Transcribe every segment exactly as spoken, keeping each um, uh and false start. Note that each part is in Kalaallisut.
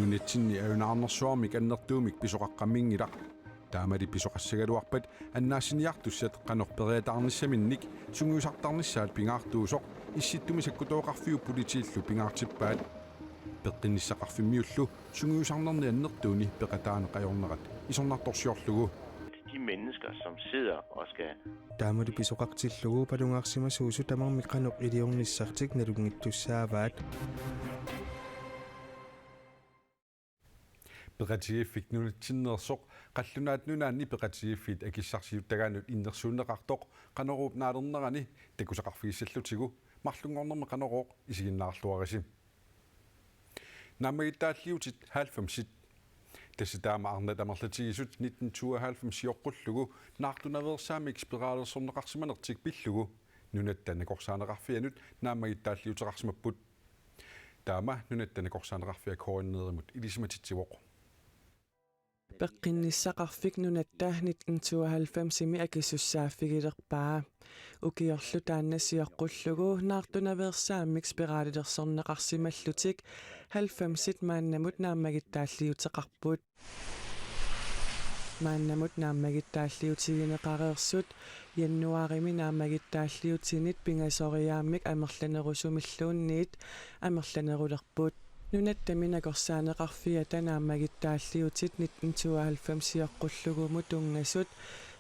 Nunatsinni ajunaarnersuarmik annertuumik pisoqaqqamminngilaq. Taamali pisoqassagaluarpat annaassiniartussat qanoq periataarnissaminnik sungiusartarnissaat pingaartuusoq Issittumisakkutooqarfiup politiillu pingaartippaat. Peqqinnissaqarfimmiullu sungiusarnerni annertuuni peqataaneq ajornerat isornartorsiorlugu. De mennesker, som sidder og skal Taamali pisoqartillugu upalungaarsimasuusut tamarmik qanoq iliornissartik nalunngittussaavaat. Peqatigiiffik nunatsinneersoq Qallunaat Nunaanni peqatigiiffiit akissarsiuttagaannut innersuunneqartoq Qanoruup naalernerani takusaqarfigissallutigu marlunngornermi Qanorooq isiginnaarluarisi. Naammagittaalliuutit halvfemsit. Tassa taama arnat amerlatigisut nitten tooghalvfems sioqqullugu naartunaveersaammik spiralersorneqarsimanertik pillugu Nunatta Nakorsaaneqarfianut naammagittaalliuteqarsimapput. Taama Nunatta Nakorsaaneqarfia K N R-imut ilisimatitsivoq. Peqqinnissaqarfik Nunatta nitten tooghalvfemsimi akisussaaffigilerpaa. Ukiorlu taanna sioqqullugu naartunaveersaammik spiralilersorneqarsimallutik halvfemsit maannamut naammagittaalliuteqarput. Maannamut naammagittaalliutigineqareersut januaarimi naammagittaalliutinit pingasoriaammik amerlanerusumilluunniit amerlanerulerput. Nunattami Nakorsaaneqarfiata naammagittaalliutit nitten tooghalvfems sioqqullugumut tunngasut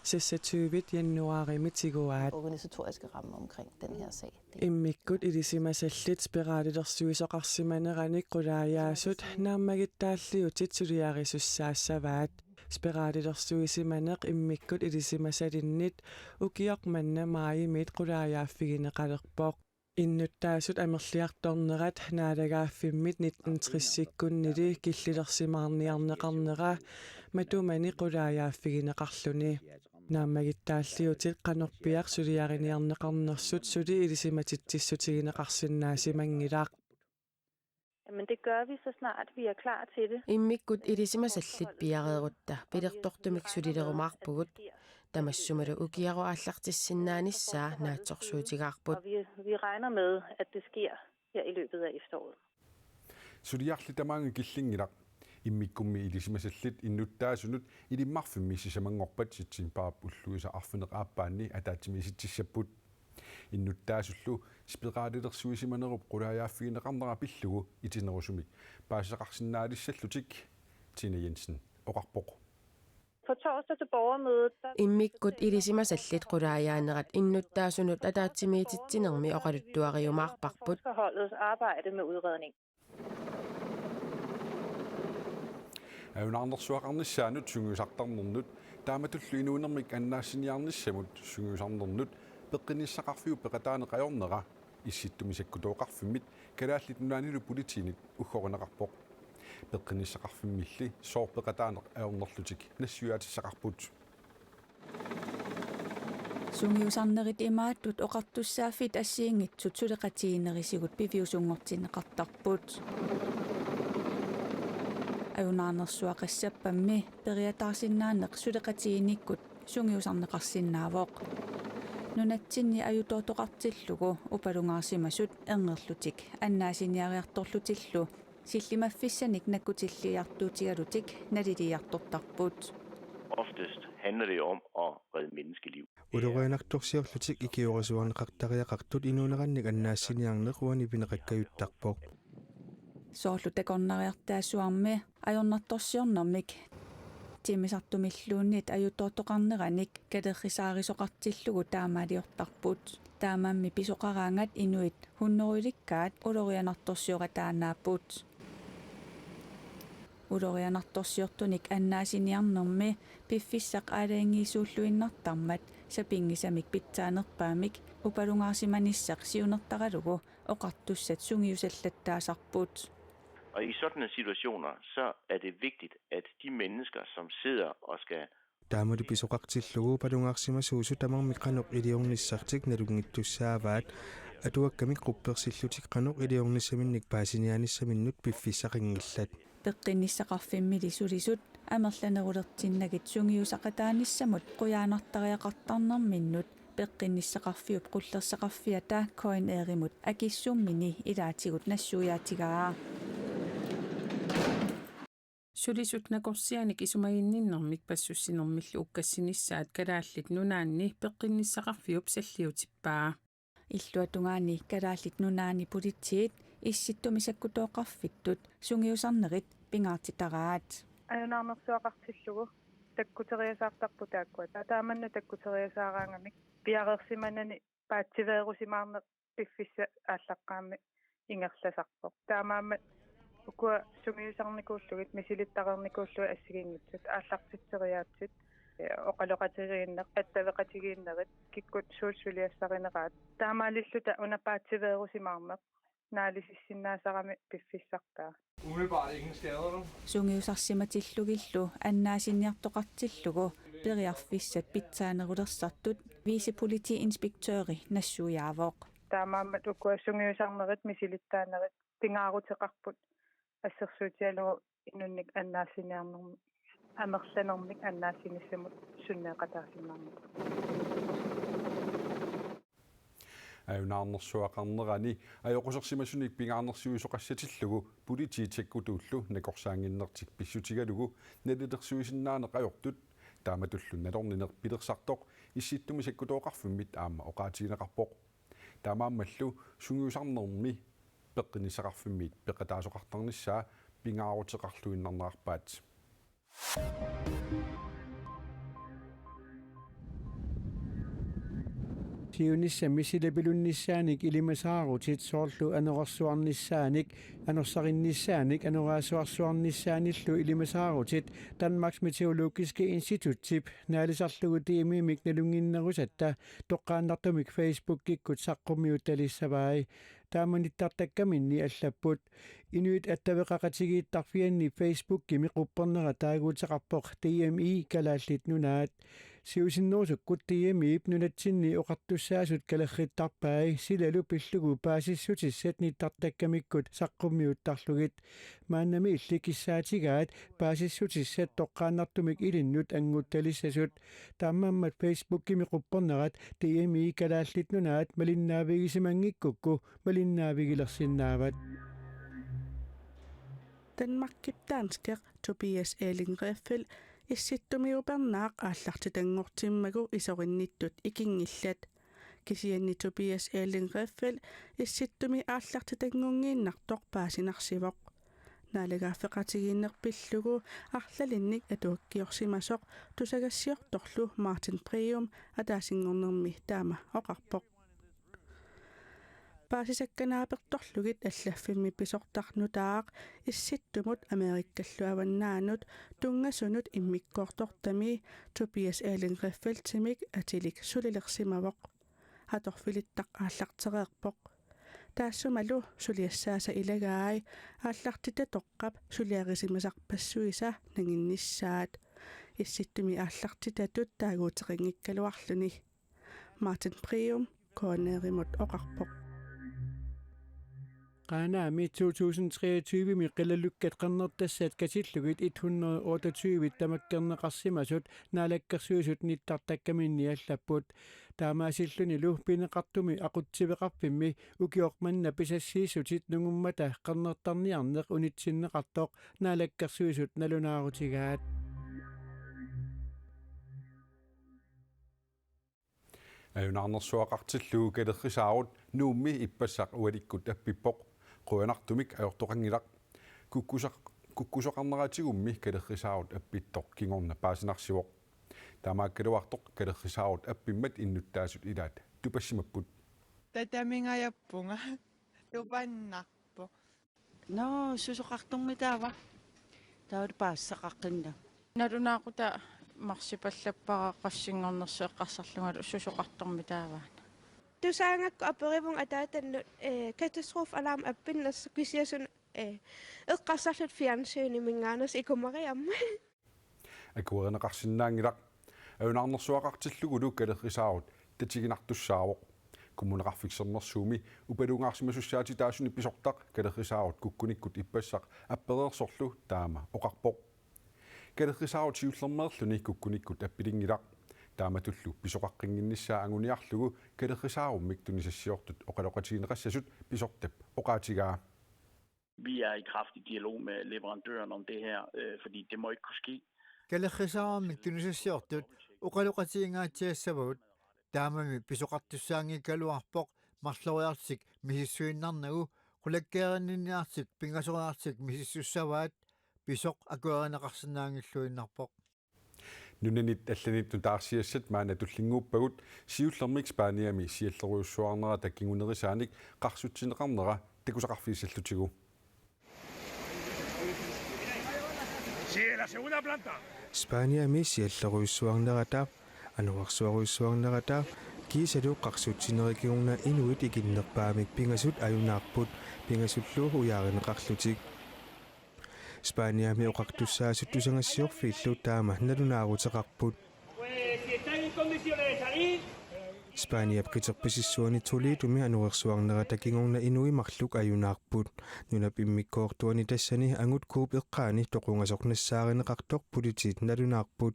seksogtyve januaarimi tiguaat. Organisatoriske rammer omkring den her sag. Immikkut ilisimasallit spiralilersuisoqarsimaneranik qulaajaasut naammagittaalliutit suliarisussaassavaat. Spiralilersuisimaneq immikkut ilisimasalinnit ukioq manna maajimiit qulaajaaffigineqalerpoq. Innuttaasut amerliartornerat naalagaaffimmit nitten tressikkunnili killilersimaarniarneqarnera matumani qulaajaaffigineqarluni. Naammagittaalliutit qanorpiaq suliariniarneqarnersut suli ilisimatitsissutigineqarsinnaasimanngilaq. Men det gør vi, så snart vi er klar til det. Immikkut ilisimasallit piareerutta pilertortumik sulilerumaarpugut. Tamassumalu ukiaru aallartissinnaanissaa naatsorsuutigaarput. Og vi, vi regner med, at det sker her i løbet af efteråret. Suliarli tamaanga killinngilaq. Immikkummi ilisimasallit innuttaasunut Ilimmarfimmi sisamanngorpat septembarip ulluisa arfineq-aappaanni ataatsimiisitsissapput. Innuttaasullu spiralilersuisimanerup qulaajaaffigineqarnera pillugu itinerusumik paasisaqarsinnaalissallutik Tina Jensen oqarpoq. På torsdag til borgermødet, der Immikkut ilisimasallit qulaajaanerat innuttaasunut ataatsimiititsinermi oqaluttuariumaarparput. Forskerholdets arbejde med udredning. Ajunaarnersuaqarnissaanut sungiusartarnernut taamatullu inuunermik annaassiniarnissamut sungiusarnernut peqqinnissaqarfiup peqataaneq ajornera Issittumisakkutooqarfimmit Kalaallit Nunaannilu politiinit uggorineqarpoq. Peqqinnissaqarfimmilli sooq peqataaneq ajornerlutik nassuiaatissaqarput. Sungiusarnerit imaattut oqartussaaffiit assigiinngitsut suleqatigiinnerisigut piviusunngortinneqartarput. Ajunaarnersuaqassappammi periataarsinnaaneq suleqatigiinnikkut sungiusarneqarsinnaavoq. Nunatsinni ajutoortoqartillugu upalungaarsimasut erngerlutik annaassiniariartorlutillu sillimaffissanik nakkutilliiartuutigalutik naliliiartortarput. Oftest handler det jo om at redde menneskeliv. Ulorianartorsiorlutik ikiorisuarneqartariaqartut inuunerannik annaassiniarneq uani pineqakkajuttarpoq. Soorlu takornariartaasuarmi ajornartorsiornermik timmisartumilluunniit ajutoortoqarneranik kalerrisaarisoqartillugu taamaaliortarput. Taamaammi pisoqaraangat inuit hunnorujulikkaat ulorianartorsioqataannaapput. Ulorianartorsiortunik annaassiniarnermi piffissaq aalajangiisuulluinnartarmat sapinngisamik pitsaanerpaamik upalungaarsimanissaq siunertaralugu oqartussat sungiusallattaasarput. Og i sådanne situationer, så er det vigtigt, at de mennesker, som sidder og skal Taamali pisoqartillugu upalungaarsimasuusut tamarmik qanoq iliornissartik nalunngittussaavaat, atuakkamik quppersillutik qanoq iliornissaminnik paasiniaanissaminnut piffissaqanngillat. Peqqinnissaqarfimmili sulisut amerlanerulertinnagit sungiusaqataanissamut qujaanartariaqartarnerminnut Peqqinnissaqarfiup qullersaqarfiata K N R-imut akissummini ilaatigut nassuiaatigaa. Sulisut nakorsianik isumaginninnermik passussinermillu ukkassinissaat Kalaallit Nunaanni peqqinnissaqarfiup salliutippaa. Illuatungaani Kalaallit Nunaanni politiit Issittumi sakkutooqarfittut sungiusarnerit pingaartitaraat. Ajunaarnersuaqartillugu takkuteriasaartarput taakkua. Taamanna takkuteriasaaraangamik piareersimanani paatsiveerusimaarneq piffissap aallaqqaammut ingerlasarpoq. Taamaammat ukua sungiusarnikuullugit, misilittareernikuullugit assigiinngitsut, aallartitseriaatsit, ee, oqaloqatigiinneq, attaveqatigiinnerit, kikkut suut suliassarineraat. Taamaalilluta una paatsiveerusimaarneq naalisissinnaasarami piffissartaa. Umiddelbart ingen skader, vel? Sungiusarsimatillugillu annaasiniartoqartillugu periarfissat pitsaanerulersartut vicepolitiinspektøri nassuiaavoq. Taamaammat ukua sungiusarnerit misilittaanerit pingaaruteqarput assersuutigalugu inunnik annaasiniarnermik, amerlanermik annaassinissamut sunneeqataasinnaanngilaq. Ajunaarnersuaqarnerani ajoqusersimasunik pingaarnersiuisoqassatillugu politiit sakkutuullu nakorsaannginnertik pissutigalugu nalilersuisinnaaneq ajortut, taamatullu nalornineq pilersartoq Issittumi sakkutooqarfimmit aamma oqaatigineqarpoq. Taamaammallu sungiusarnermi peqqinnissaqarfimmiit peqataasoqartarnissaa pingaaruteqarluinnarnerarpaat. Siunissami silapilunnissaannik ilimasaarutit soorlu anorersuarnissaanik, anorsarinnissaannik, anorersuarsuarnissaanillu ilimasaarutit Danmarks Meteorologiske Institutip naalisarlugu D M I-mik nalunnginnerusatta toqqaannartumik Facebookikkut saqqummiuttalissavai. Taama nittartakkaminni allapput. Inuit attaveqaqatigiittarfianni Facebookimi quppernerat taaguuteqarpoq D M I Kalaallit Nunaat. Siusinnerusukkut D M I-p nunatsinni oqartussaasut kalerrittarpai, silalu pillugu paasissutissat nittartakkamikkut saqqummiuttarlugit. Maannamiilli kissaatigaat paasissutissat toqqaannartumik ilinnut anngutalissasut. Taamaammat Facebookimi quppernerat D M I Kalaallit Nunaat malinnaavigisimanngikkukku malinnaavigilersinnaavat. Danmarkip dansker Tobias Ehlengreffel Issittumi upernaaq aallartitanngortimmagu isorinnittut ikinngillat. Kisianni Tobias Ehlengreffel Issittumi aallartitanngunngiinnartoq paasinarsivoq. Naalagaaffeqatigiinneq pillugu arlalinnik atuakkiorsimasoq tusagassiortorlu Martin Breum ataasinngornermi taama oqarpoq. Paasisakkannaapertorlugit allaffimmi pisortaq nutaaq Issittumut Amerikallu avannaanut tunngasunut immikkoortortami Tobias Ehlengreffeltimik atilik sulilersimavoq. Atorfilittaq aallartereerpoq. Taassumalu suliassaasa ilagai aallartitatoqqap suliarisimasarpassuisa nanginnissaat. Issittumi aallartitatut taaguuteqanngikkaluarluni. Martin Breum K N R-imut oqarpoq. Qaanaami to tusind treogtyve-mi qilalukkat qernertassat katillugit et hundrede otteogtyve tamakkerneqarsimasut Naalakkersuisut nittartakkaminni allapput. Taamaasillunilu pineqartumi aqutsiveqarfimmi ukioq manna pisassiissutit nungummata qernertarniarneq unitsinneqartoq Naalakkersuisut nalunaarutigaat. Ajunaarnersuaqartillugu kalerrisaarut Nuummi ippassaq ualikkut appippoq. Qujanartumik ajortoqanngilaq. Kukkusaq-, kukkusoqarneratigummi kalerrisaarut appittoq kingorna paasinarsivoq. Taamaakkaluartoq kalerrisaarut appimmat innuttaasut ilaat tupassimapput. Tatamingajappunga. Tupannarpoq. Nå, susoqartormi taava? Taava paasisaqaqqinna. Nalunaaqutaq marsipallappara qassinngornersoq eqqarsarlungalu susoqartormi taava. Tusaagakku aperivunga ataatannut, eh, katastrofalarm appinnersoq kisianni, eh, eqqarsarluta fjernsynimingaanneersoq ikumariarmat. Akuerineqarsinnaanngilaq. Ajunaarnersuaqartillugulu kalerrisaarut tatiginartussaavoq. Kommuneqarfik Sermersuumi upalungaarsimasussaatitaasuni pisortaq kalerrisaarut kukkunikkut ippassaq appereersorlu taama oqarpoq. Kalerrisaarut siullermeerluni kukkunikkut appilinngilaq. Taamatullu pisoqaqqinnginnissaa anguniarlugu kalerrisaarummik tunisassiortut oqaloqatigineqassasut pisortap oqaatigaa. Vi er i kraftig dialog med leverandøren om det her, øh, fordi det må ikke kunne ske. Kalerrisaarmik tunisassiortut oqaloqatigingaatsiassavagut, taamami pisoqartussaanngikkaluarpoq marloriarlutik misissuinnarnagu, qulakkeerinninniarlutik pingasoriarlutik misissussavaat, pisoq akuerineqarsinnaanngilluinnarpoq. Nunanit allanit nutaarsiassat maanna tullinnguuppagut, siullermik Spaniami siallerujussuarnerata kingunerisaanik qarsutsineqarnera takusaqarfigissallutigu. Spaniami siallerujussuarnerata, anorersuarujussuarnerata kiisalu qarsutsinerit kingorna inuit ikinnerpaamik pingasut ajunaarput, pingasullu ujaarineqarlutik. Spaniami oqartussaasut tusagassiorfiillu taama nalunaaruteqarput. Spaniap qiterpasissuani Toledomi anorersuarnerata kingorna inuit marluk ajunaarput. Nunap immikkoortuani tassani angut kuup eqqaani toqungasoq nassaarineqartoq politiit nalunaarput.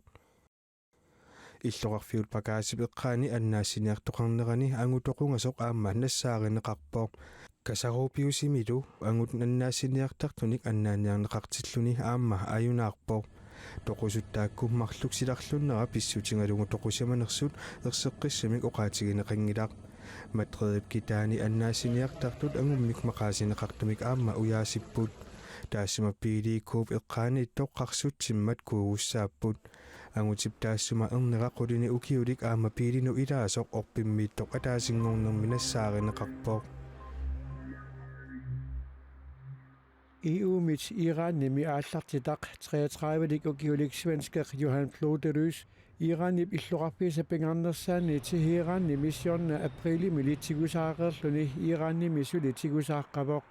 Illoqarfiup pakaasip eqqaani annaassiniartoqarnerani angut toqungasoq aamma nassaarineqarpoq. Casaropiusimilu angut annaassiniartartunik annaanniarneqartilluni aamma ajunaarpoq. Toqusut taakku marluk silarlunnera pissutigalugu toqusimanersut erseqqissumik oqaatigineqanngilaq. Madridip kitaani annaassiniartartut angummik maqaasineqartumik aamma ujaasipput. Taassuma biilii kuup eqqaaniittoq qarsutsimmat kuugussaapput. Angutip taassuma ernera qulini ukiulik aamma biilinut ilaasoq orpimmiittoq ataasinngornermi nassaarineqarpoq. E U-mit Iranimi aallartitaq treogtredive-lik ukiulik svenskeq Johan Ploderus Iranip illoqarfiisa pingaarnersaanni Teheranimi siorna aprilimili tigusaareerluni Iranimi suli tigusaaqqavoq.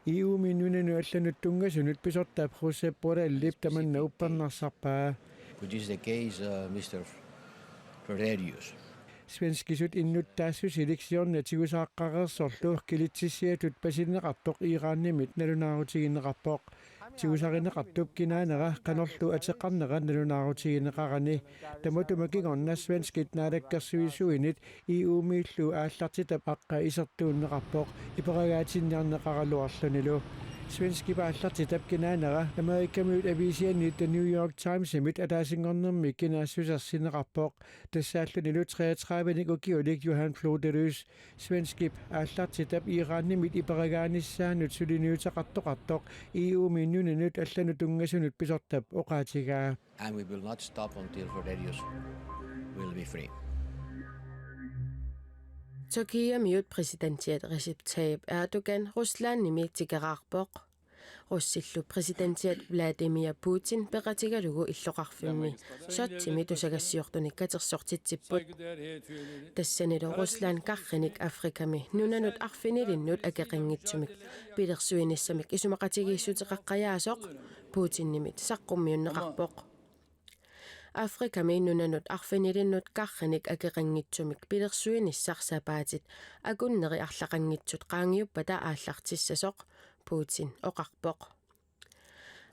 E U-mi nunanut allanut tunngasunut pisortap Josep Borrellip tamanna uppernarsarpaa. Which is the case, uh, Mister Roderius. Svenskisut innuttaassusilik siorna tigusaaqqareersorlu kilitsissiatut pasinneqartoq Iranimit nalunaarutigineqarpoq. Tigusarineqartup kinaanera qanorlu ateqarnera nalunaarutigineqarani. Tamatuma kingorna svenskit naalakkersuisuinit E U-miillu aallartitap aqqa isertuunneqarpoq iperagaatinniarneqaraluarlunilu. Svenskip aallartitap kinaanera Amerikamiut aviisianit The New York Timesimit ataasinngornermi kinaassusersineqarpoq. Tassaallunilu treogtredive-nik ukiulik Johan Ploderus svenskip aallartitap Iranimit iperagaanissaanut suliniuteqartoqartoq E U-mi nunanut allanut tunngasunut pisortap oqaatigaa. And we will not stop until Roderius will be free. Tyrkiamiut præsidentiat Recep Tayyip Erdogan Ruslandimi tikeraarpoq. Russillu præsidentiat Vladimir Putin peqatigalugu illoqarfimmi Sotsimi tusagassiortunik katersortitsipput. Tassanilu Rusland qarrinik Afrikami nunanut arfinilinnut akeqanngitsumik pilersuinissamik isumaqatigiissuteqaqqajaasoq Putinimit saqqummiunneqarpoq. Afrikami nunanut arfinilinnut qarrinik akeqanngitsumik pilersuinissaq sapaatit akunneri arlaqanngitsut qaangiuppata aallartissasoq Putin oqarpoq.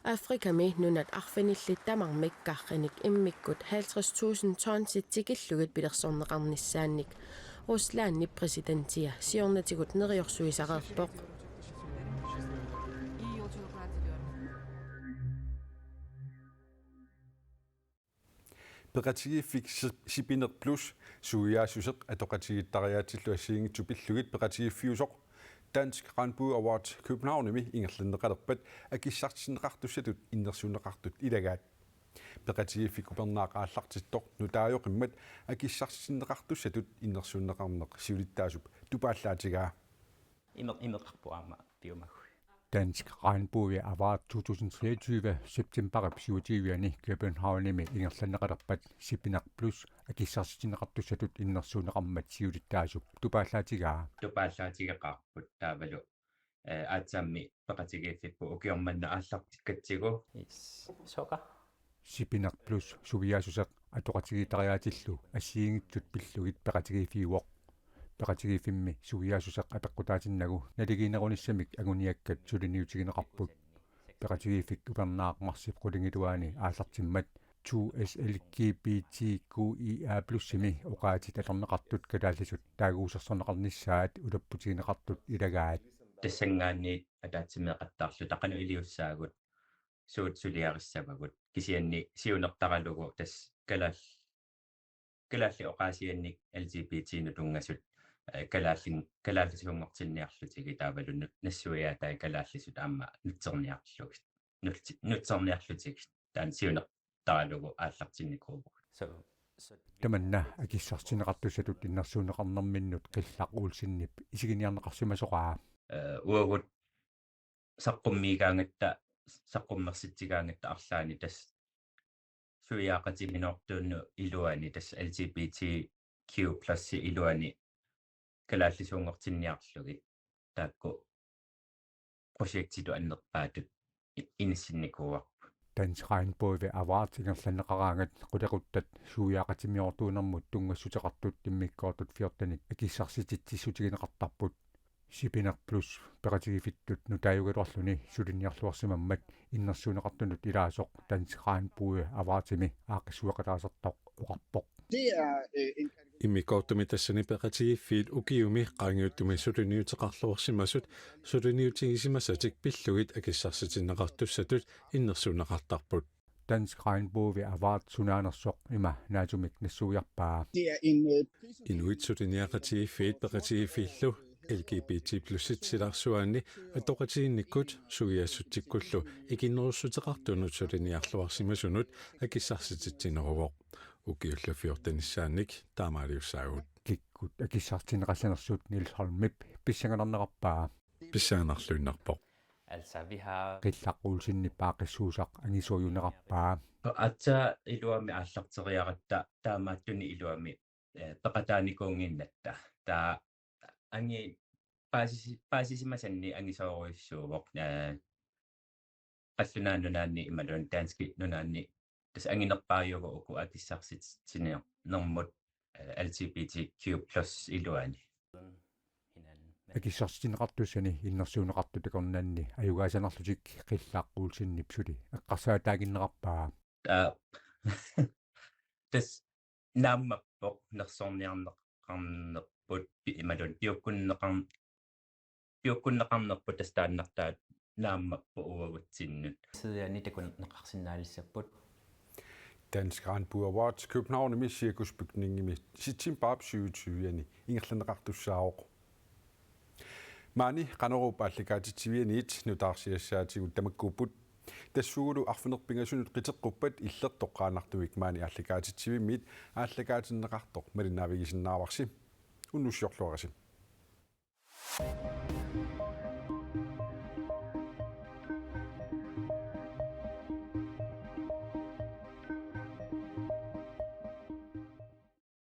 Afrikami nunat arfinillit tamarmik qarrinik immikkut halvtreds tusind tonsit tikillugit pilersorneqarnissaannik Ruslandip præsidentia siornatigut neriorsuisareerpoq. Peqatigiiffik Si-, Sipineq Plus suiaassuseq atoqatigiittariaatsillu assigiinngitsut pillugit peqatigiiffiusoq Dansk Regnbue Award Københavnimi ingerlanneqalerpat akissarsitinneqartussatut innersuunneqartut ilagaat. Peqatigiiffik upernaaq aallartittoq nutaajoqimmat akissarsitinneqartussatut innersuunneqarneq siulittaasup tupaallaatigaa. Imeq-, imeqarpoq aamma piumagui. Dansk Regnbue Award to tusind treogtyve septembarip syvogtyve-ani Københavnimi ingerlanneqalerpat Sipineq Plus akissarsitinneqartussatut innersuunneqarmat siulittaasup tupaallaatigaa. Tupaallaatigeqaarput taavalu, eh, aatsaammi peqatigiiffipput ukioq manna aallartikkatsigu. Yes. Soka. Sipineq Plus suiaassuseq atoqatigiittariaatsillu assigiinngitsut pillugit peqatigiiffiuvoq. Peqatigiiffimmi suiaassuseq apeqqutaatinnagu naligiinnerunissamik anguniakkat suliniutigineqarput. Peqatigiiffik upernaaq marsip qulingiluaani aallartimmat to S L G B T Q I A plusimi oqaatsit atorneqartut kalaallisut taaguusersorneqarnissaat ulapputigineqartut ilagaat. tassanngaanniit ataatsimeeqattaarluta qanoq iliussaagut, suut suliarissavagut, kisianni siunertaralugu tassa kalaal-, kalaallit oqaasiinik L G B T-nut tunngasut, eh, kalaallin-, kalaallisuunngortinniarlutigit taavalu nu-, nassuiaatai kalaallisut aamma nutserniarlugit, nutsi-, nutserniarlutigit. Taanna siunertaralugu aallartinnikuuvugut. So, so Tamanna akissarsitinneqartussatut innersuunneqarnerminnut Qillaq Olsenip isiginiarneqarsimasoqaa. Eh, uagut saqqummiigaangatta, saqqummersitsigaangatta arlaanni tassa suiaaqatiminoortuunut iluani tassa L G B T Q plus iluani kalaallisuunngortinniarlugit taakku projektitut annerpaatut i-, inissinnikuuarput. Dansk Regnbueaward ingerlanneqaraangat qulequttat suiaaqatimiortuunermut tunngassuteqartut immikkoortut fjortenit akissarsititsissutigineqartarput. Sipineq plus peqatigiiffittut nutaajugaluarluni suliniarluarsimammat innersuunneqartunut ilaasoq Dansk Regnbueawardimi aaqqissueqataasartoq oqarpoq. Det er øh, en Immikkoortumi tassani peqatigiiffiit ukiumi qaangiuttumi suliniuteqarluarsimasut suliniutigisimasatik pillugit akissarsitinneqartussatut innersuunneqartarput. Dansk Regnbueaward sunaanersoq ima naatsumik nassuiarpaa. Det er en øh, pris, Inuit suliniaqatigiiffiit peqatigiiffiillu L G B T plus et silarsuaanni attoqatigiinnikkut suiaassutsikkullu ikinnerussuteqartunut suliniarluarsimasunut akissarsititsineruvoq. Ukiullu fjortenissaannik taamaaliussaagut. Kikkut akissarsitinneqassanersut Niels Holmip pissanganarnerarpaa. Pissanganarluinnarpoq. Altså, vi har Qillaq Olsenip aaqqissuussaq angisuujunerarpaa. Aatsaat iluamik aallarteriaratta taamaattunik iluamik, eh, peqataanikuunnginnatta. Taava angi-, paasisi-, paasisimasanni angisoorujussuuvoq, eh, Qallunaat Nunaanni imaluunniit danskit nunaanni tassa anginerpaajuvoq uku akissarsitsiniarnermut, eh, L G B T Q plus iluani. Akissarsitinneqartussani innersuunneqartut akornanni ajugaasanarlutik Qillaq Olsenip suli eqqarsaataaginnarpaa. Aa, tassa naammappoq nersorniarneqarnerput pi-, imaluunniit piukkunneqarn-, piukkunneqarnerput tassa taannartaat naammappoq uagutsinnut. Sidiani takuneqarsinnaalissapput. Dansk Regnbueaward Københavnimi Cirkusbygningimi septembarip syvogtyve-ani ingerlanneqartussaavoq. Maani Qanoruup aallakaatitsivianiit nutaarsiassaatigut tamakkuupput. Tassuugulu arfineq-pingasunut qiteqquppat Illertoqqaannartumik maani aallakaatitsivimmiit aallakaatinneqartoq malinnaavigisinnaavasi. Unnussiorluarisi.